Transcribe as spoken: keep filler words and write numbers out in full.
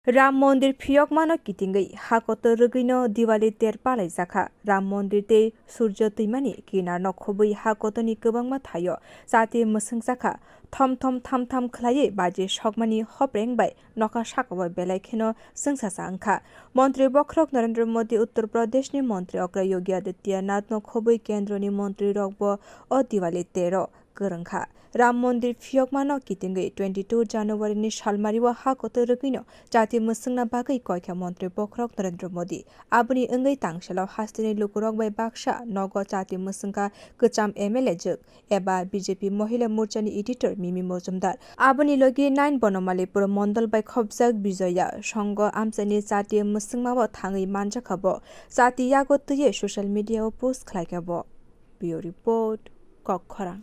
Ram Mondir phiyokmano kitingwi ha kotor rwgwino Diwali ter palaijakha. Ram Mondir tei Surjo twimani kinarno khobwi ha kotorni kwbangma thaio chati mwswngjakha. Thom thom tham tham khwlaiwi baji sokmani hopreng bai nokha sakao belai kheno chwngsacha wngkha. Montri bokhorok Narendra Modi, Uttar Pradeshni Montri okra Yogi Adityanathno khobwi kendroni montrirokbo o Diwali tero kwrwngkha. Ram Mondir phiyokmano kitingwi twenty two January ni salmario ha kotor rwgwino chati mwswngna bagwi koikha Montri bokhorok Narendra Modi. Aboni wngwi tangsalo hasteni lukurok bai baksa nogo chati mwswngkha kwcham M L A jwk eba B J P Mohila Morchani editor Mimi Mojumdar. Aboni logi nine Bonomalipur mondol bai khopjak Bijoya Songho amchaini chati mwswngmao thangwi manjakha bo. Chati yago twiwi social media o post khlaikha bo. Bureau Report, Kokkhorang.